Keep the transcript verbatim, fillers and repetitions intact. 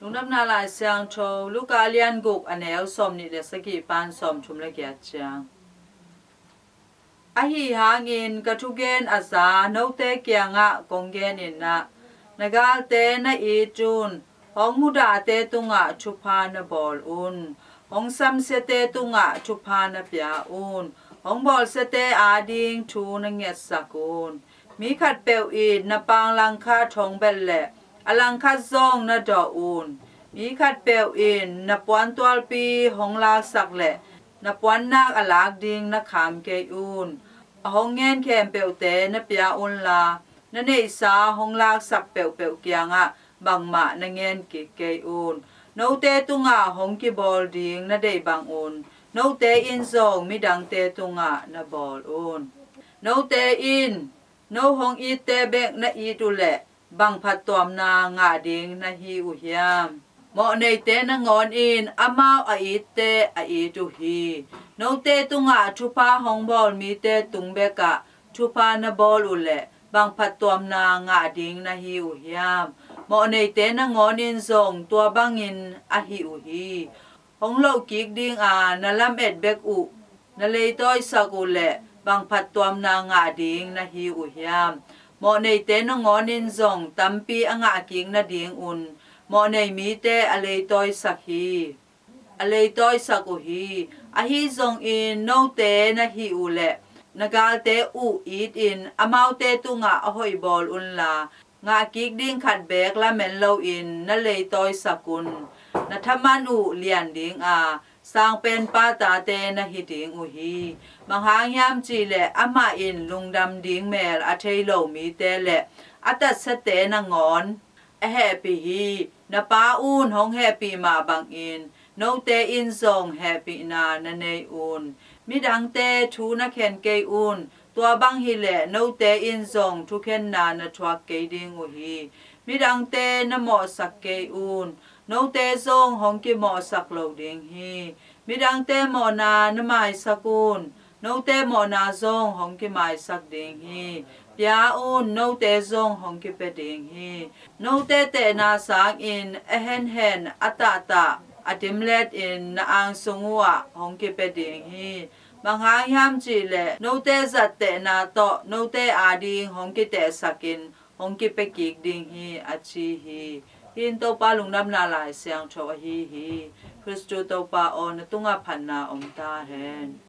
Lungdamna Lai Siangtho Luka a lian guk, a neu sawmnih le sagih pan sawmthum le giat ciang. Ahi hangin ka thugen a za note kiangah kong genin ah, na galte na it un, hong mudahte tungah thupha na bawl un, hong samsiate tungah thupha na pia un, hong bawlsiate ading thu na ngetsak un. Mi khatpeuh in na paang langkhat hong bet leh, a langkhat zong na dawh un. Mi khatpeuh in na puantualpi hong laksak leh, na puannak a lak ding na kham kei un. A hong ngen khempeuhte na pia unla, na neihsa hong laksak peuhpeuh kiangah bangmah na ngen kik kei un. Note tungah hong kibawl ding na deih bangun, note in zong midangte tungah na bawl un. Note in no hong itte bek na it uhleh, bang phattuamna ngah ding na hi uh hiam? Mawhneite nangawn in amau a itte a it uh hi. Note tungah thupha hong bawl mite tung bekah thupha na bawl uhleh, bang phattuamna ngah ding na hi uh hiam? Mawhneite nangawn in zong tua bangin a hi uh hi. Hong lohkik dinga na lamet bek uh na leitawisak uhleh, bang phattuamna ngah ding na hi uh hiam? Mawhneite nangawn in zong tampi a ngahkik nadingun mawhnei mite a leitawisak hi, a leitawisak uh hi. Ahi zongin note na hih uhleh, na galte uh itin amaute tungah a hoih bawl unla, ngahkik ding khat beek lamen loin na leitawisak un. Na thaman uh lian dinga, sangpenpa tate na hi ding uh hi. Bang hang hiam cihleh, amah in lungdam ding mel a thei lo mite le a tatsiate nangawn a hehpih hi. Na Pa un hong hehpih mah bangin note in zong hehpihna na nei un. Midangte thu na khen kei un. Tua bang hileh note in zong thukhenna na thuak kei ding uh hi. Midangte na mawhsak kei un. Note zong hong kimawhsak lo ding hi. Midangte mawhna na maisak un. Note mawhna zong hong kimaisak ding hi. Pia un, note zong hong kipia ding hi. Note tehna sangin a henhen, a tahtah, a dimletin na angsung uhah hong kipia ding hi. Bang hang hiam cihleh, note zat tehna tawh note ading hong kitehsakin hong kipia kik ding hi, a ci hi. Hih in Topa Lungdamna Lai Siangtho ahi hi. Khristu Topa aw, na tungah phatna om ta hen.